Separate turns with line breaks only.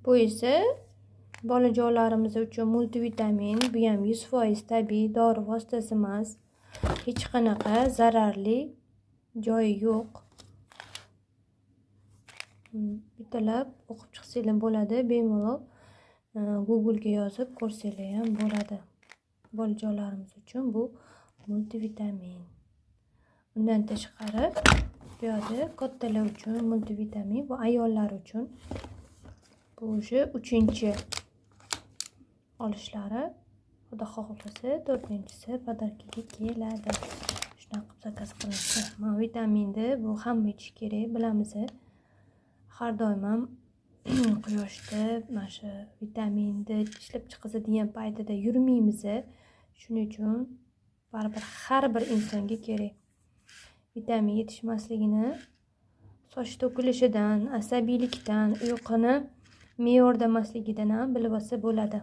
Bu esa bolajonlarimiz uchun multivitamin. Bu ham 100% tabiiy, dori vositasi emas. Hech qanaqa zararli joyi yo'q. Bittalab o'qib chiqsanglar bo'ladi, bemalol Google'ga yozib ko'rsanglar ham bo'ladi. Bolajonlarimiz uchun bu multivitamin. Undan tashqari bu yoqda kattalar uchun multivitamin, bu ayollar uchun. Bu уже uchinchi olishlari. Xudo xohlasa, to'rtinchisi подарка ga keladi. Shunaqa qilib заказ qilinadi. Mana vitaminni bu hamma ichish kerak, bilamiz. Har doim ham quyoshda mana shu vitaminni ishlab chiqazadigan paytida yurmaymiz. Shuning uchun baribir har bir insonga kerak. Vitamin yetishmasligini soch to'kilishidan, asabiylikdan, uyquni me'yorda emasligidan ham bilib olsa bo'ladi.